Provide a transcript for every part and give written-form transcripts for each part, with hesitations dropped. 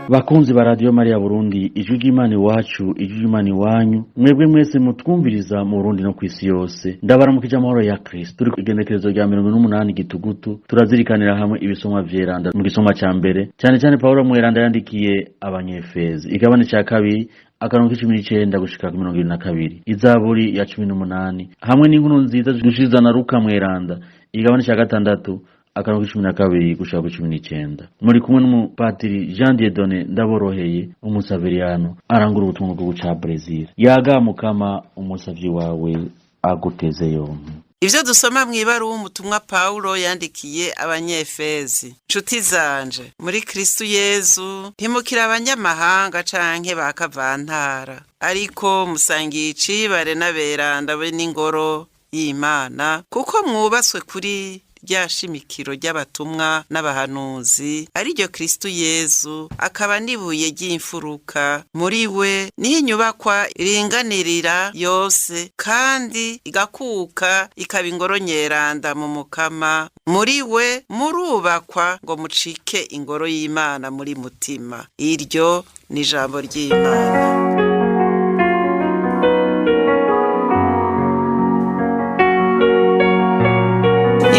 Bakunzi ba Radiyo Mariya Burundi, ijwi ry'Imana iwacu, ijwi ry'Imana iwanyu, mwebwe mwese mutwumviriza mu Burundi no kw'isi yose, ndabaramukije amahoro ya Kristo. Turi ku igenekerezo rya 48 Gitugutu, turazirikanira hamwe ibisomwa vyeranda. Mu gisomwa ca mbere, cyane cyane Pawulo mweranda yandikiye Abanyefezi, igabane ca kabiri, akarongo k'19 gushika ku 22, Izaburi ya 18, hamwe n'inkuru nziza gushiza na Luka mweranda, igabane ca gatandatu, akarongo k'12 gushika ku 19. Muri kumwe n'umupatiri Jean Dieudonné Ndaboroheye, umusaveriyano arangura ubutumwa bwo guca Brazil. Yaga Mukama, umusavyi wawe aguteze yompi. Ivyo dusoma mw'ibaruwa umutumwa Pawulo yandikiye Abanyefezi. Nshuti zanje, muri Kristu Yezu ntimukiri abanyamahanga canke ba kavantara, ariko musangiye icibare n'aberanda be n'ingoro y'Imana, kuko mwubatswe kuri rya shimikiro ry'abatumwa n'abahanuzi, ariryo Kristu Yezu, akaba n'ibuye ry'imfuruka. Muri we niho inyubakwa iringanirira yose kandi igakuka ikaba ingoro nyeranda mu Mukama. Muri we murubakwa ngo mucike ingoro y'Imana muri mutima. Iryo ni ijambo ry'Imana.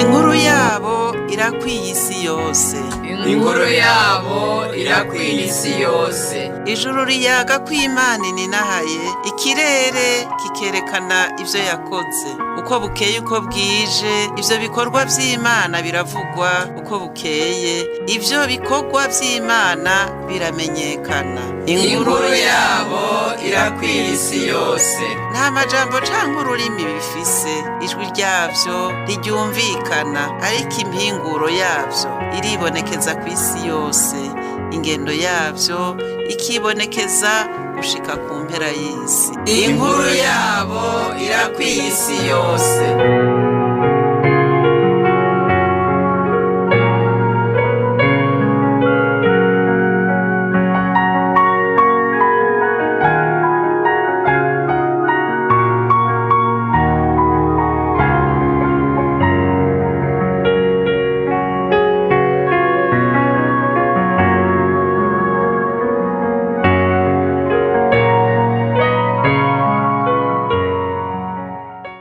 Inkuru yabo irakwiye isi yose. Inkuru yabo irakwiye isi yose. Ijuru riyaga ko Imana ininahaye, ikirere kikerekana ivyo yakoze. Uko bukeye uko bwije, ivyo bikorwa vy'Imana biravugwa. Uko bukeye, ivyo bikorwa vy'Imana biramenyekana. Inkuru yabo irakwiye isi yose. Nta majambo canke ururimi bifise, ijwi ryavyo ntiryumvikana, ariko impinguro yavyo iribonekeza kw'isi yose, ingendo yavyo ikibonekeza gushika ku mpera y'isi. Inkuru yabo irakwiye isi yose.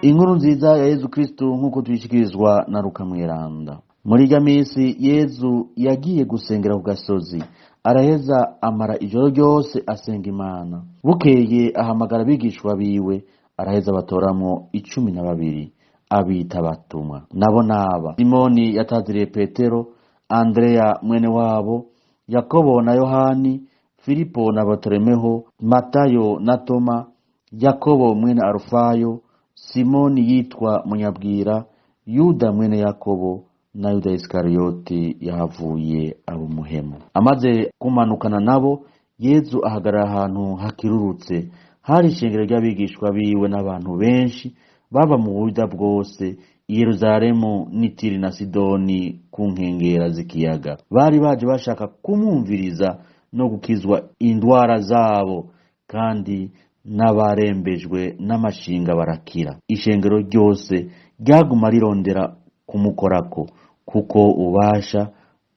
Inkuru nziza ya Yezu Kristu nk'uko tuyishikirizwa na Luka mweranda. Muri irya minsi Yezu yagiye gusengera ku gasozi, araheza amara ijoro ryose asenga Imana. Bukeye ahamagara abigishwa biwe, araheza batoramwo 12, abita abatumwa. Nabo naba: Simoni yataziriye Petero, Andreya mwene wabo, Yakobo na Yohani, Filipo na Bartolomeho, Matayo na Toma, Yakobo mwene Arufayo, Simoni yitwa Munyabwira, Yuda mwene Yakobo na Yuda Isikariyoti yahavuye aba umuhemu. Amaze kumanukana nabo, Yezu ahagarara ahantu hakirurutse, hari ishengero ry'abigishwa biwe n'abantu benshi bava mu Buyuda bwose, i Yerusalemu n'i Tiri na Sidoni ku nkengera z'ikiyaga. Bari baje bashaka kumwumviriza no gukizwa indwara zabo, kandi n'abarembejwe n'amashinga barakira. Ishengero ryose ryaguma rirondera kumukorako, kuko ububasha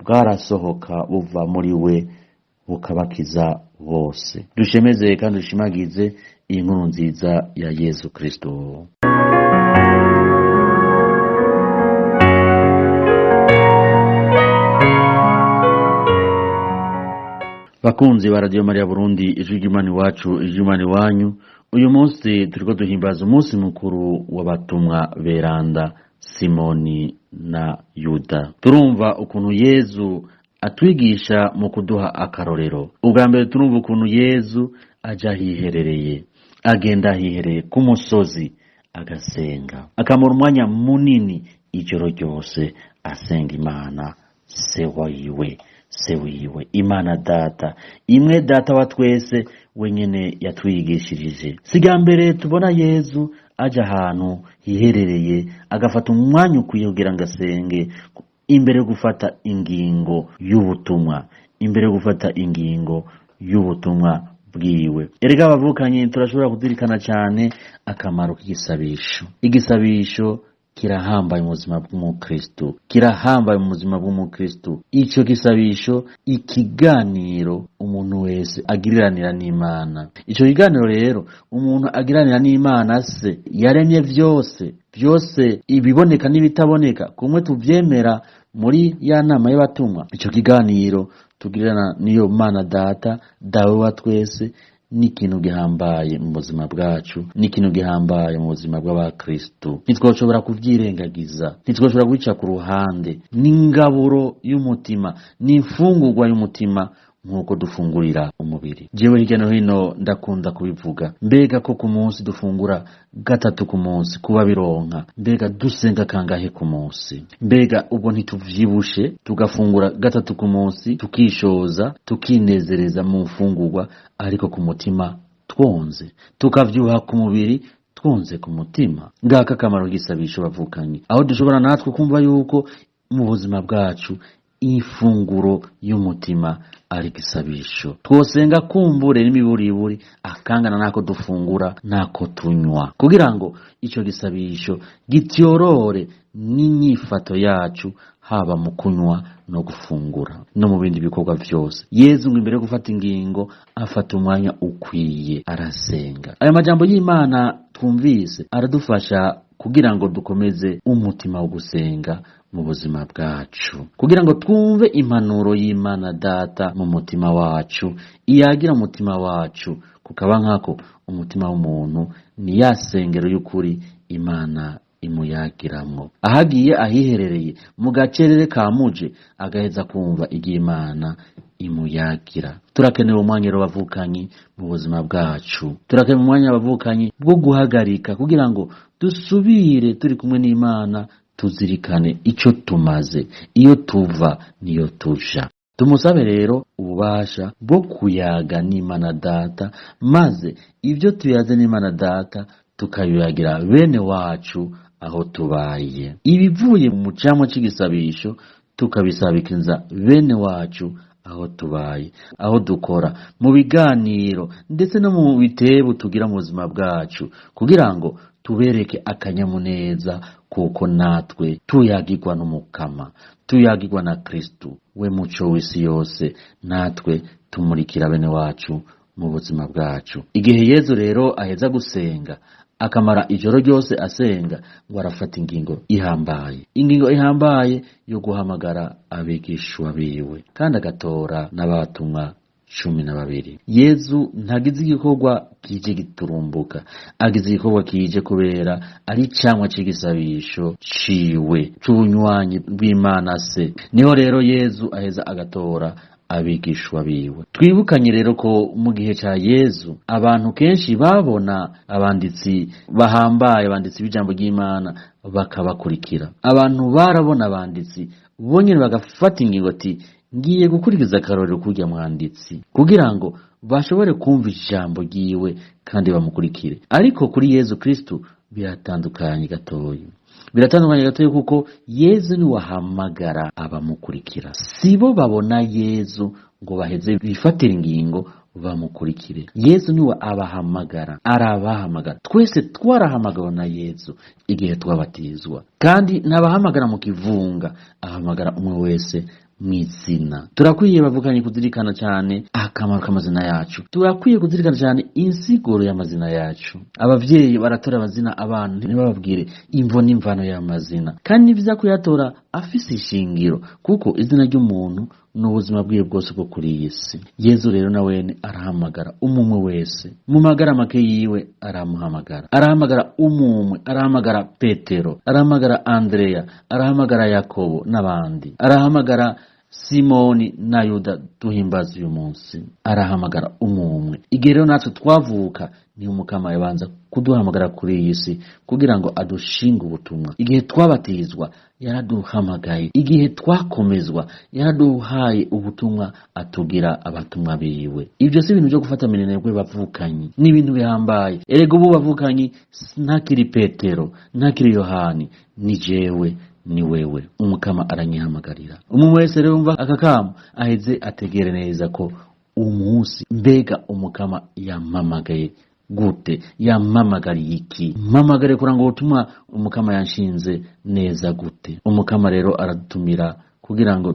bwarasohoka buva muri we bukabakiza bose. Dushemeze kandi dushimagize iyi nkuru nziza ya Yezu Kristo. Bakunzi ba Radiyo Mariya Burundi, ijwi ry'Imana iwacu, ijwi ry'Imana iwanyu, uyu munsi turiko duhimbaza umunsi mukuru w'abatumwa beranda Simoni na Yuda. Turumva ukuntu Yezu atwigisha mu kuduha akarorero. Ubwa mbere turumva ukuntu Yezu aja ahiherereye, agenda ahiherereye ku musozi agasenga, akamara umwanya munini ijoro ryose asenga Imana se wiwe, se wiwe Imana Data, imwe Data wa twese wenyene yatwigishirije. Siga mbere tubona Yezu aja ahantu hiherereye agafata umwanya ukwiye kugira ngo asenge, imbere yo gufata ingingo y'ubutumwa, imbere yo gufata ingingo y'ubutumwa bwiwe. Erega abavukanye, turashobora kuzirikana cyane akamaro k'igisabisho. Igisabisho kirahambaye mu buzima bw'umukristu, kirahambaye mu buzima bw'umukristu. Ico gisabisho, ikiganiro umuntu wese agiriranira n'Imana. Ico kiganiro rero umuntu agiranira n'Imana se yaremye vyose, vyose ibiboneka n'ibitaboneka, kumwe tuvyemera muri ya nama y'abatumwa. Ico kiganiro tugirana n'iyo Mana Data, Dawe wa twese, ni ikintu gihambaye mu buzima bwacu, ni ikintu gihambaye mu buzima bw'abakristu. Ntitwoshobora kuvyirengagiza, ntitwoshobora kubica ku ruhande. Ni ingaburo y'umutima, ni imfungurwa y'umutima nk'uko dufungurira umubiri. Jewe hirya no hino ndakunda kubivuga, mbega ko ku munsi dufungura gatatu ku munsi kuba bironka, mbega dusenga kangahe ku munsi? Mbega ubwo ntituvyibushe tugafungura gatatu ku munsi, tukishoza, tukinezereza mu mfungurwa, ariko ku mutima twonze, tukavyuha ku mubiri twonze ku mutima? Ngaka akamaro k'igisabisho bavukanye, aho dushobora natwe kumva yuko mu buzima bwacu ifunguro y'umutima ari igisabisho. Twosenga kumbure n'imiburiburi akangana nako dufungura nako tunywa, kugira ngo ico gisabisho gityorore n'inyifato yacu, haba mu kunywa no gufungura no mu bindi bikorwa vyose. Yezu ngo imbere yo gufata ingingo afata umwanya ukwiye arasenga. Aya majambo y'Imana twumvise aradufasha kugira ngo dukomeze umutima wo gusenga mu buzima bwacu, kugira ngo twumve impanuro y'Imana Data mu mutima wacu, iyagira umutima wacu, kukaba nkako umutima w'umuntu ni ya sengero y'ukuri Imana imuyagiramwo. Ahagiye ahiherereye mu gacerere ka muje, agaheza kumva iry'Imana imuyagira. Turakenera umwanya rero bavukanyi mu buzima bwacu, turakenera umwanya bavukanyi bwo guhagarika kugira ngo dusubire turi kumwe n'Imana, tuzirikane ico tumaze, iyo tuva niyo tuja. Tumusabe rero ububasha bwo kuyaga n'Imana Data, maze ibyo tuyaze n'Imana Data tukabiyagira bene wacu aho tubaye. Ibivuye mu camwa c'igisabisho tukabisabikiza bene wacu aho tubaye, aho dukora, mu biganiro ndetse no mu bitebu tugira mu buzima bwacu, kugira ngo tubereke akanyamuneza, kuko natwe tuyagirwa n'Umukama, tuyagirwa na Kristu we muco w'isi yose, natwe tumurikira bene wacu mu buzima bwacu. Igihe Yezu rero aheza gusenga, akamara ijoro ryose asenga, ngo arafata ingingo ihambaye, ingingo ihambaye yo guhamagara abigishwa biwe, kandi agatora n'abatumwa 12. Yezu ntagize igikorwa kije giturumbuka, agize igikorwa kije kubera ari icamwa c'igisabisho ciwe c'ubunywanyi bw'Imana se. Niho rero Yezu aheza agatora abigishwa biwe. Twibukanye rero ko mu gihe ca Yezu abantu kenshi babona abanditsi bahambaye, abanditsi b'ijambo ry'Imana, bakabakurikira. Abantu barabona abanditsi bonyene bagafata ingingo ati ngiye gukurikiza akarorero kurya mwanditsi, kugira ngo bashobore kumva ijambo ryiwe kandi bamukurikire. Ariko kuri Yezu Kristu biratandukanye gatoyi, biratandukanye gatoyi, kuko Yezu ni wahamagara abamukurikira. Sibo babona Yezu ngo baheze bifatire ingingo bamukurikire. Yezu niwe abahamagara, arabahamagara. Twese twarahamagawe na Yezu igihe twabatizwa, kandi ntabahamagara mu kivunga, ahamagara umwe wese mw'izina. Turakwiye bavukanye kuzirikana cyane akamaro k'amazina yacu, turakwiye kuzirikana cyane insiguro y'amazina yacu. Abavyeyi baratora amazina abana ntibababwire imvo n'imvano y'amazina, kandi ni vyiza kuyatora afise ishingiro, kuko izina ry'umuntu ni ubuzima bwiwe bwose bwo kuri iyi si. Yezu rero na wene arahamagara umumwe wese mu magara make yiwe, aramuhamagara, arahamagara umumwe, arahamagara Petero, arahamagara Andrea, arahamagara Yakobo n'abandi, arahamagara Simoni na Yuda duhimbaza uyu munsi, arahamagara umumwe. Igihe rero natwe twavuka, ni Umukama yabanza kuduhamagara kuri iyi si kugira ngo adushinge ubutumwa. Igihe twabatizwa yaraduhamagaye, igihe twakomezwa yaraduhaye ubutumwa, atugira abatumwa biwe. Ibyo si ibintu byo gufata minenegwe bavukanyi, ni ibintu bihambaye. Erega ubu bavukanyi ntakiri Petero, ntakiri Yohani, ni jewe, ni wewe. Umukama aranyihamagarira. Umuntu wese rero yumva aka kamo aheze ategere neza ko umunsi mbega Umukama yampamagaye Gute? Yampamagariye iki? Mpamagare kurangura ubutumwa Umukama yanshinze neza gute? Umukama rero aradutumira kugira ngo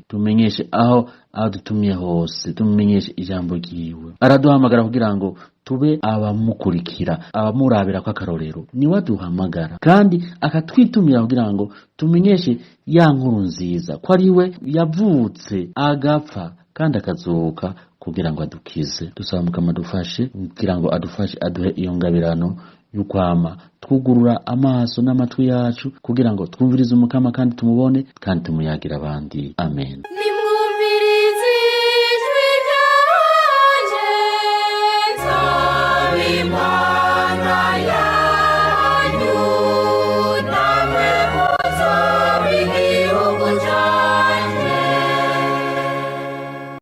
tumenyeshe aho adutumye hose, tumenyeshe ijambo ryiwe. Araduhamagara kugira ngo tube abamukurikira, abamurabira ko akarorero. Niwe aduhamagara kandi akatwitumira kugira ngo tumenyeshe ya nkuru nziza ko ari we yavutse, agapfa kandi akazuka kugira ngo adukize. Dusaba Mukama adufashe, kugira ngo adufashe, aduhe iyo ngabirano y'ukwama twugurura amaso n'amatwi yacu kugira ngo twumvirize Umukama kandi tumubone kandi tumuyagire abandi. Amen.